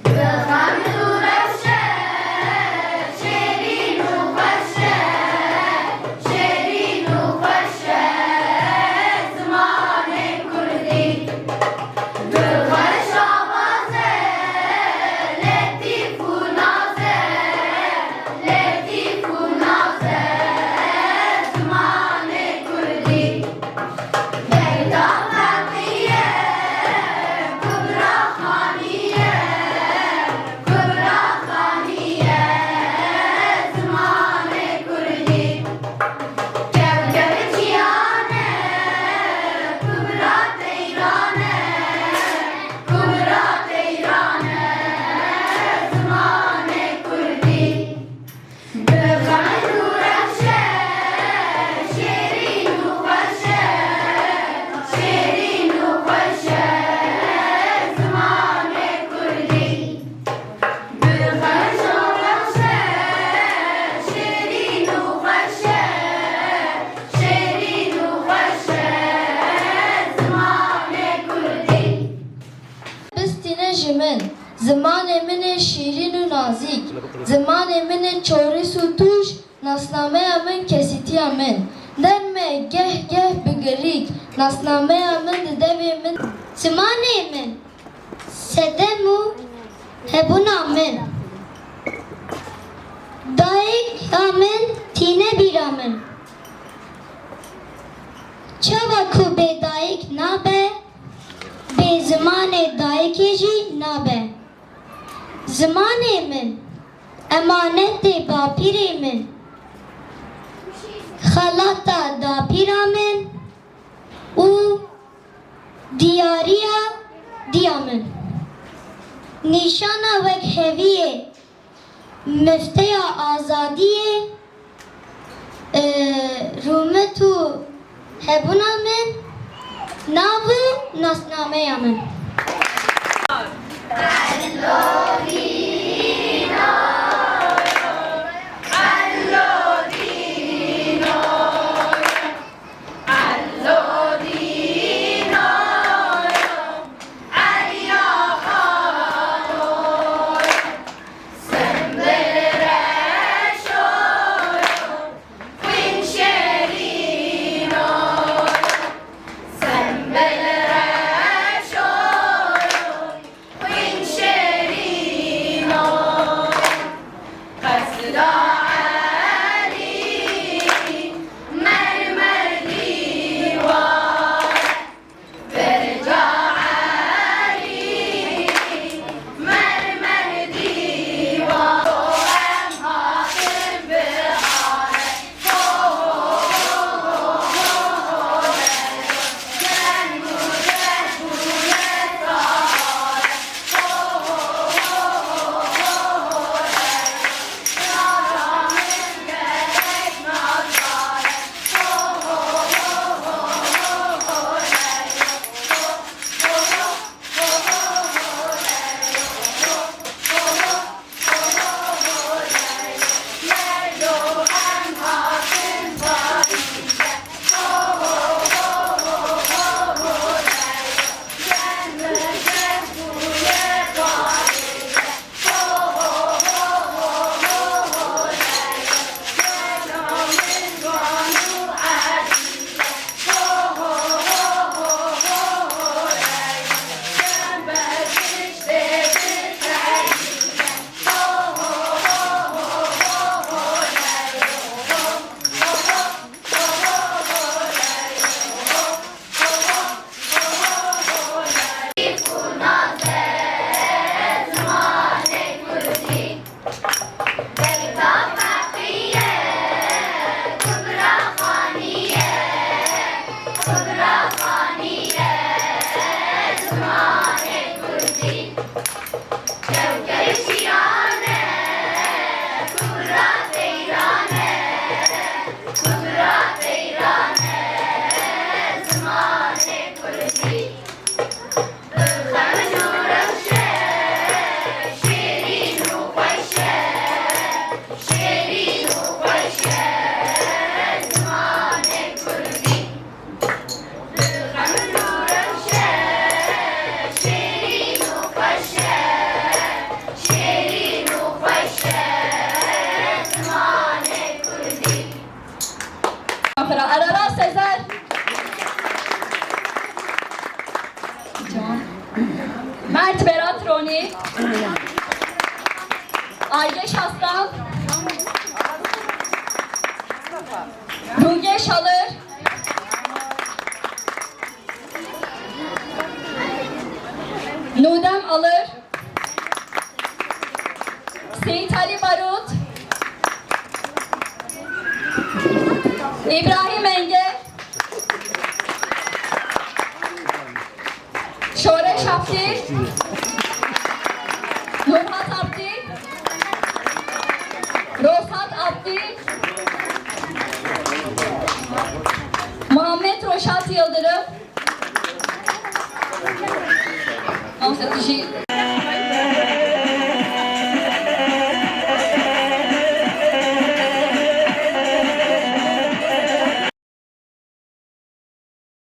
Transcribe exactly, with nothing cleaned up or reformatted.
Bi xend û rewşe, şêrîn û xweş e, şêrîn û xweş e zimanê kurdî. Bi xweş awaz e, letîf û naz e, letîf û naz e zimanê kurdî. Beyda Feqî ye, Kubra Xanî ye, Kubra Xanî ye zimanê kurdî. Kewkebe ciyan e, Kubra Teyran e, Kubra Teyran e zimanê kurdî. Bi xend û rewşe, şêrîn û xweş e, şêrîn û xweş e zimanê kurdî. Bi xend û rewşe, şêrîn û xweş e, şêrîn û xweş e zimanê kurdî. Bistîne ji min, zimanê min ê şîrîn û nazîk, zimanê min ê çorîs û tûj, nasnameya min, kesîtiya min. Derme geh geh bi girîk, nasnameya min di devê min. Zimanê min, sedem û hebûna min. Dayika min tîne bîra min. Çawa ku bê dayik nabe, bê zimanê dayikê jî nabe. Zimanê min, emanetê bapîrê min, xelata dapîra min û diyariya diya min. Nîşana wekheviyê, mifteya azadiyê, e, rûmet û hebûna min, nav û nasnameya min. Aygeş Aslan, Ruge Şalır, Nudem Alır, Seyit Ali Barut, İbrahim Enge, Şoreş Abdî, Nurhat Abdî, Roshat Abdî, Muhammed Roşat Yıldırım, Hamza Kişi.